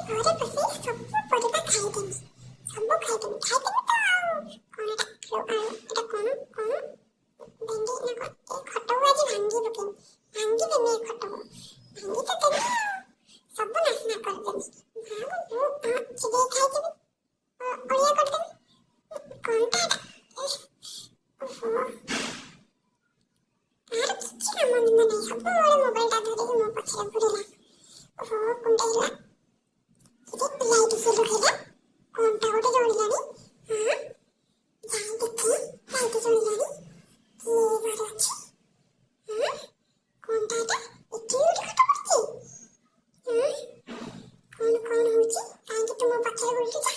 ଘରେ ବସେଇ ସବୁ ପରିବା ଖାଇଦେମି, ସବୁ ଖାଇଦେମି, ଖାଇଦେମି ତ। ଆଉ କଣ ଏଟା? ଆଳୁ, ଆଳୁ, ଏଟା କଣ? କଣ, ଭେଣ୍ଡି ନା କଣ? ଏ ଖଟକୁ ଆଜି ଭାଙ୍ଗି ପକେଇମି, ଭାଙ୍ଗିଦେମି। ଏ ଖଟକୁ ଭାଙ୍ଗି ତ ଦେମି ଆଉ ସବୁ ନାଶନା କରିଦେମି। ମାକୁ ମୁଁ ଚିବେଇ ଖାଇଦେବି, ଅଳିଆ କରିଦେମି। କଣଟା ଏଟା? ଓହୋ, ତାର କିଛି କାମ ଧନ୍ଦା ନାହିଁ, ସବୁବେଳେ ମୋବାଇଲଟା ଧରିକି ମୋ ପଛରେ ଘୁରିଲା। ଓହୋ, କୁଣ୍ଡେଇଲା। ସେଠି ଲାଇଟ୍ କିଏ ଲଗେଇଲା? କଣଟା ଗୋଟେ ଜଳିଲାଣି। ହଁ, ଯାଇ ଦେଖେ, ଲାଇଟ୍ ଜଳିଲାଣି। କିଏ ଘରେ ଅଛି? ହଁ, କଣଟା ଏଟା? ଏଠି ଗୋଟେ ଖଟ ପଡ଼ିଛି। ହଁ, କଣ କଣ ହଉଛି? କାହିଁକି ତୁ ମୋ ପଛରେ ବୁଲୁଛୁ? ଯା।